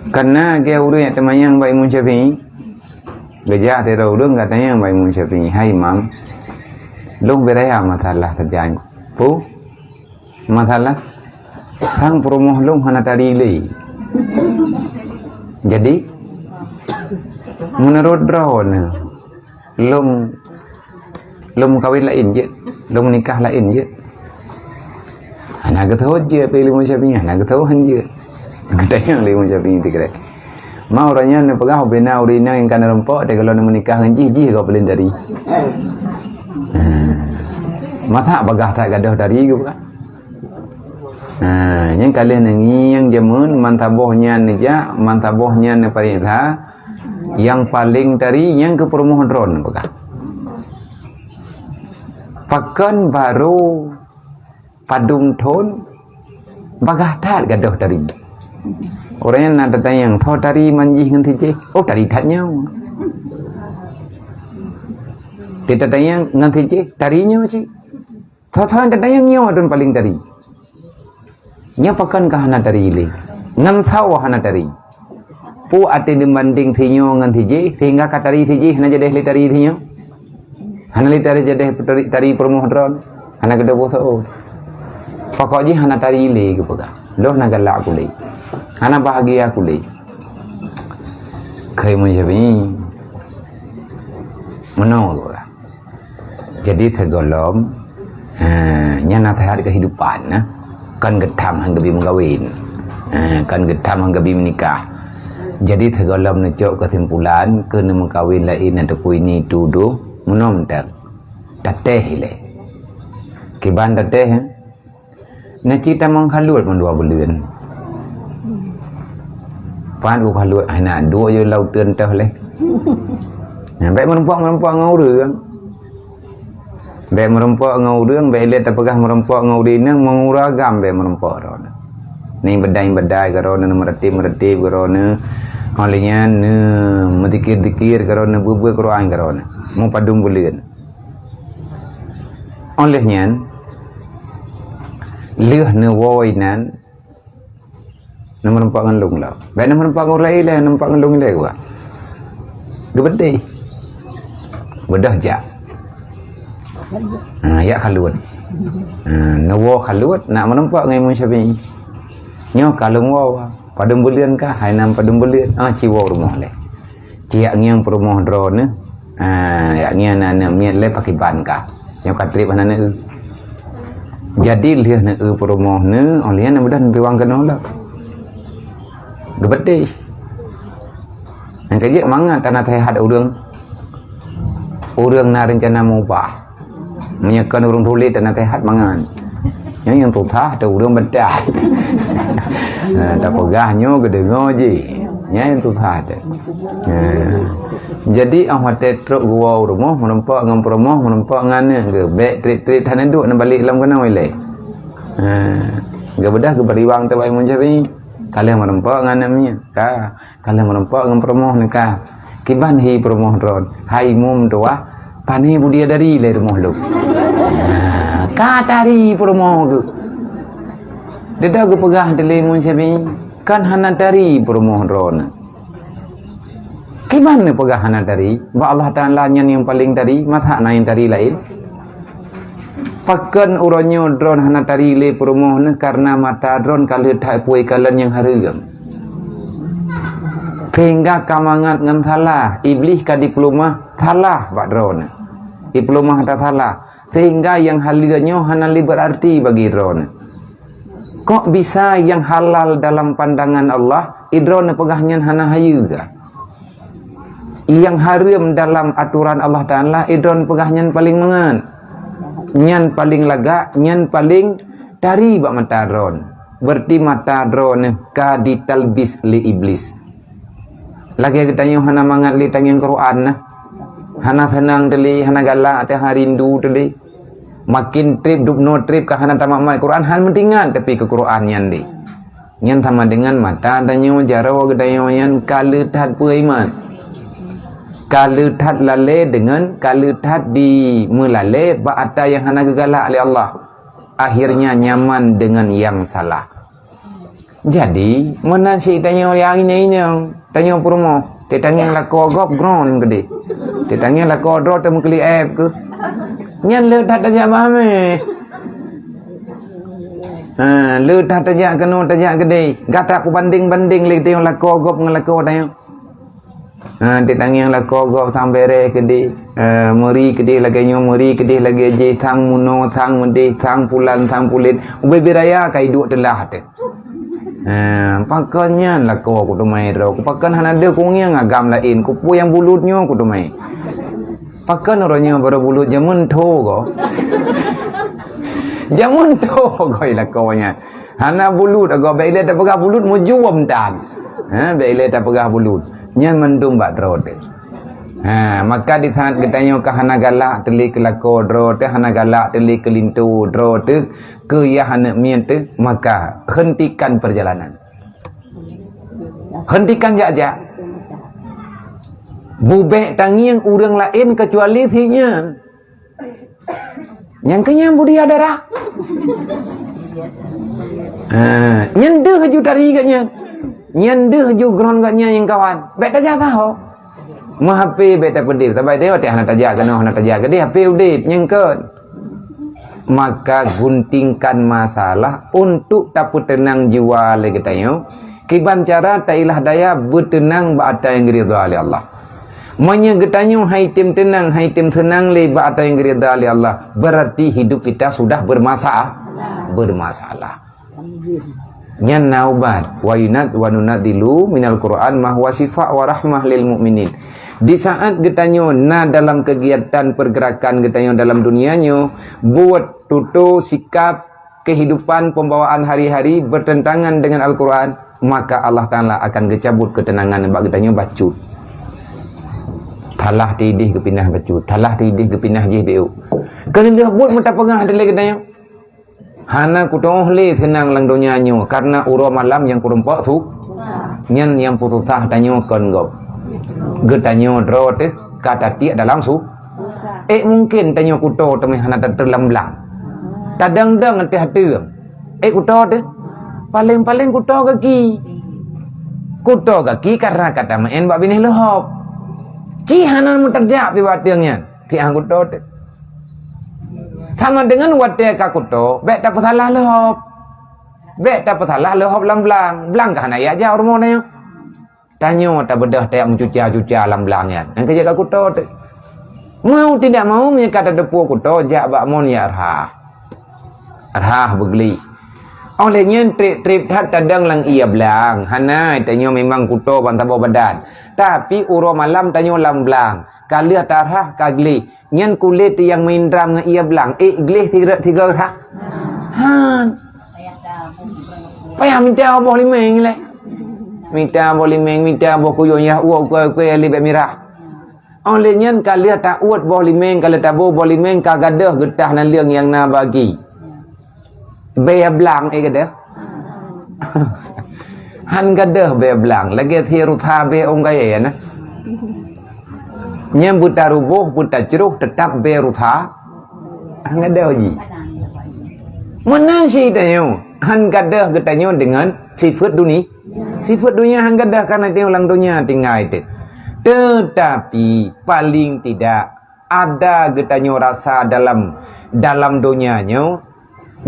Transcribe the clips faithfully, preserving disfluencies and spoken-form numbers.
Karena ke ureuëng nyang teumanyong bak Imam Syafi'i, geujak sidroe ureuëng ka tanyong bak Imam Syafi'i, "Hai Imam, lôn beu raya masalah sajan." Peue? Masalah, sang peurumoh lôn hana tari lé. Jadi, meunurot droeneuh, lôn, lôn meukawen laén jeuet, lôn meunikah laén jeuet. Hana geuteuôt jeuet, pi lé Imam Syafi'i, hana geuteuôt han jeuet. Geutanyong lé Imam Syafi'i teukrek. Ma ureuëng nyan neupeugah ubena ureuëng inong nyang ka neureumpok, teuka lôn meunikah ngon jih, jih gob paleng tari. Ha. Masa bagah that gadôh tari geupeugah. Ha, nyang ka lheueh neungieng jameun, man saboh nyan neujak, man saboh nyan neupareksa, nyang paleng tari nyang keu peurumoh droeneuh peugah. Pakon barô padum thon bagah that gadôh tari. Ureuëng nyan na tatanyong, "Soe tari man jih ngon si jéh?" "Oh, tari that nyoe." Tatanyong ngon si jéh, "Tari nyoe cit." Soe-soe nyang tatanyong nyoe droen paleng tari. Nyoe pakon ka hana tari lé? Ngon soe hana tari? Peue até neubandeng si nyoe ngon si jéh, sehingga ka tari si jéh hana jadeh lé tari si nyoe? Hana lé tari jadeh tari, tari peurumoh droen? Hana keudeh boh soe? Pokok jih hana tari lé geupeugah. Lôn hana galak kulé. Hana bahagia kulé. Keu Imam Syafi'i. Meunoe geupeugah. Jadi sigohlom, ha, nyan naseuhat keuhidupan, nah. Kon geutham han geubi meukawen. Ha, kon geutham han geubi meunikah. Jadi sigohlom neucok keusimpulan, keu neumeukawen laén ataupun ini itu dum, meunoe mantong. Tatéh ilée. Kiban tatéh, ha? Na cit tamong khaluet mandua buleuen. Pat ku khaluet, hana duek je lam uteuen teuh lé. Nah, bék meurumpok-meurumpok ngon ureuëng. Bék meurumpok ngon ureuëng, bék ilée tapeugah meurumpok ngon ureuëng inong, meunurot agam bék meurumpok droeneuh. Ni beudai-beudai keu droeneuh, meureuteb-meureuteb keu droeneuh. Óh lheueh nyan, neumeuzikir-zikir keu droeneuh, beuet-beuet Quran keu droeneuh. Mupadum buleuen. Óh lheueh nyan, lheueh neuwoe inan, neumeurumpok ngon lôn lom. Bék neumeurumpok ngon ureuëng laén lé, neumeurumpok ngon lôn ilée geupeugah. Geubeudeh. Beudôh jak. Ha, jak khaluet. Ha, neuwoe khaluet, nak meurumpok ngon Imam Syafi'i. Nyoe ka lôn woe, padum buleuen kah? Hai nam padum buleuen. Ah, ci woe rumoh lé. Ci jak ngieng peurumoh droeneuh. Ah, jak ngieng aneuk miet lé pakriban kah. Nyoe ka treb hana neueu. Jadi lheueh neueu peurumoh neuh, óh lheueh nyan mudah neupiwang keunoe lom. Geubeudeh. Nyang keujeuet mangat tanaseuhat ureuëng. Ureuëng na reuncana meubah. Meunyoe kon ureuëng tuléh tanaseuhat mangat. Nyoe nyang susah teuh ureuëng bantah. Ha, tapeugah nyoe geudeungoe jih. Nyan nyang susah teuh. Ha. Jadi óh watée trok geuwoe u rumoh, meurumpok ngon peurumoh, meurumpok ngon aneuk geuh. Bék treb-treb hana duek neubalek lom keunoe ilée. Ha. Geubeudeh geupariwang teuh bak Imam Syafi'i. Ka lheueh meurumpok ngon aneuk miet. Ka. Ka lheueh meurumpok ngon peurumoh neuh ka. Kiban hi peurumoh droen. Hai mum tuah, pane bidadari lé rumoh lôn. Nah, ka tari peurumoh geuh. Deungon geupeugah lé Imam Syafi'i, kan hana tari peurumoh droeneuh. Kiban neupeugah hana tari? Bak Allah Taala nyan nyang paleng tari, masa na nyang tari laén? Pakon uroe nyoe droen hana tari lé peurumoh neuh, kareuna mata droen ka lheueh that peue kalon nyang hareuem. Sehingga ka mangat ngon salah, Iblih ka jipeuleumah salah bak droeneuh. Jipeuleumah ata salah, sehingga nyang haleue nyoe hana lé beurarti bagi droeneuh. Kok bisa nyang halal dalam pandangan Allah, droeneuh peugah nyan hana hayeue? Nyang hareuem dalam atoran Allah Taala, droeneuh peugah nyan paleng mangat. Nyan paleng lagak, nyan paleng tari bak mata droen. Berarti mata droeneuh ka jitalbis lé Iblih. Lagée geutanyoe hana mangat lé tangieng Quran nah. Hana seunang teuh lé, hana galak teuh, hana rindu teuh lé. Makin treb dubnoe treb ka hana tamat-mat Quran, hana meutingat tapi keu Quran nyan lé. Nyan sama dengan mata tanyoe jaroe geutanyoe nyan ka leutat peue iman. Ka leutat lalée deungon ka leutat dimeulalée bak ata nyang hana geugalak lé Allah. Akhirnya nyaman dengan nyang salah. Jadi, meunan cit tanyoe nyang inong-inong, tanyoe peurumoh, teutangieng lakoe gob groen keudeh. Teutangieng lakoe droe teumeukeulieb keuh. Nyan le that tajak bak amé. Ha, le that tajak keunoe tajak keudeh. Gata kubandeng-bandeng lé tanyoe lakoe gob ngon lakoe tanyoe. Ha, teutangieng lakoe gob sang bereh keudeh, eh, meuri keudeh lagée nyoe, meuri keudeh lagée jéh, sang munoe, sang meudeh, sang pulan, sang pulen. Ubé-bé raya ka iduek teulah teuh. Ha, pakon nyan lakoe kuteumé droe. Pakon hana deuh kungieng agam laén, kupeue nyang bulut nyoe kuteumé. Pakon uroe nyoe barô bulut jameun tho goe. Jameun tho goe lakoe nyan. Hana bulut, agoe bék ilée tapeugah bulut mujom tan. Ha, bék ilée tapeugah bulut. Nyan mandum bak droe teuh. Ha, maka di saat geutanyoe ka hana galak teuh lé keu lakoe droe teuh, hana galak teuh lé keu linto droe teuh, keu yah aneuk miet teuh, maka hentikan perjalanan. Hentikan jak-jak. Bubék tangieng ureuëng laén keucuali si nyan. Nyang keu nyan budi darah. Ha, nyan deuh ju tari geuh nyan. Nyan deuh ju groen geuh nyan nyang kawan. Bék tajak saho. Meuhapé bék tapeudeh. Sabai deh watée hana tajak keunoe, hana tajak keudeh, hapé udeb nyang kon. Maka guntingkan masalah untuk tapeuteunang jiwa lé geutanyoe. Kiban cara tailah daya beuteunang bak atra nyang geuridha lé Allah. Meunyoe geutanyoe hai tem teunang, hai tem seunang lé bak atra nyang geuridha lé Allah, berarti hidup kita sudah bermasa-, bermasalah. Nyan na ubat. Wa yunat-, wa nunazzilu minal Qur'an ma huwa syifa wa rahmah lil mu'minin. Di saat geutanyoe na dalam kegiatan pergerakan geutanyoe dalam dunia nyoe, buet tutoe sikap kehidupan pembawaan hari-hari bertentangan dengan Al-Quran, maka Allah Taala akan geucabut keuteunangan bak geutanyoe bacut. Salah tideh geupinah bacut, salah tideh geupinah jih biu. Keuneuk buet meutapeugah dilée geutanyoe. Hana kutoh lé seunang lam donya nyoe karena uroe malam nyang kureumpok su. Nyan nyang peususah tanyoe kon gob. Geutanyoe droe teuh ka tatiek dalam su. Ék mungken tanyoe kuto teumé hana tateulam blang. Tadang-dang teuh ateueng. Ék kuto teuh. Paleng-paleng kuto gaki. Kuto gaki karena ka tameu'en bak binéh leuhob. Ci hana meuteujak pi bak ateueng nyan. Tiang kuto teuh. Sama dengan watée ka kuto, bék tapeusalah leuhob. Bék tapeusalah leuhob lam blang. Blang ka hana yak jak rumoh tanyoe. Tanyoe tabeudôh tajak meucuca-cuca lam blang nyan. Nyang keujeuet ka kuto teuh. Mau tidak mau, meunyoe ka tateupeue kuto, jak bak mon yak rhah. Rhah beuglih. Óh lheueh nyan treb-treb that tadong lam ié blang. Hana, tanyoe memang kuto ban saboh badan. Tapi uroe malam tanyoe lam blang. Ka lheueh tarhah ka glih. Nyan kulét nyang meindram ngon ié blang, ék gleh sigoe-sigoe rhah. Han. Payah mita boh limeng lé. Mita boh limeng, mita boh kuyueng yah uwoe ukui-ukui lé bék mirah. Óh lheueh nyan ka lheueh tauet boh limeng, ka lheueh taboh boh limeng, ka gadôh geutah naleueng nyang na bagi. Bée blang, eh, gadôh. Han gadôh bée blang, lagée thie rusa bée ôn kayée na. Nyang beutaruboh, beutacroh, teutap bée rusa. Han gadôh jih. Meunan cit tanyoe, han gadôh geutanyoe deungon sifeuet duni-, sifeuet donya han gadôh, karena tanyoe lam donya tinggai teuh. Teutapi, paling tidak, ada geutanyoe rasa dalam, dalam donya nyoe,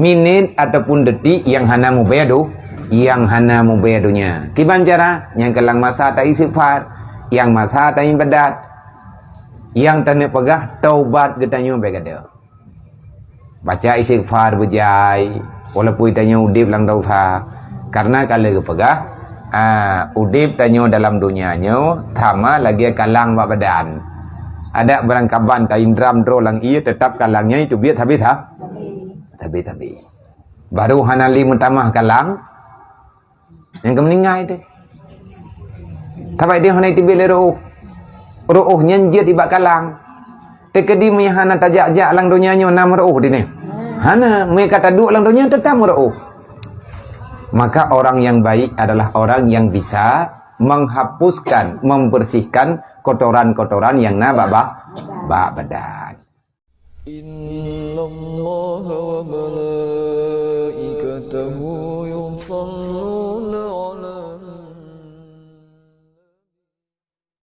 minét ataupun detik nyang hana mubée do-, nyang hana mubée donya. Kiban cara? Nyang keulang masa taistighfar, nyang masa taibadat, nyang taneuk peugah taubat geutanyoe bée gadôh. Baca istighfar beujai, walaupun tanyoe udeb lam dosa. Karena ka lheueh geupeugah, ah, udeb tanyoe dalam donya nyoe sama lagée kalang bak badan. Adak barangkaban taindram droe lam ié, teutap kalang nyan teubiet habéh ha? Habéh-habéh. Baru hana lé meutamah kalang, nyang ka meuninggai teuh. Sabai deh hana teubiet lé reuôh. Reuôh nyan jeuet ibak kalang. Teukeudi meunyo hana tajak-jak lam donya nyoe na meureuôh deh nyoe. Hana, meunyo ka taduek lam donya teutap meureuôh. Maka orang yang baik adalah orang yang bisa menghapuskan, membersihkan kotoran-kotoran yang na bak ba-, bak badan. Innallaha wa malaikatahu yusalluna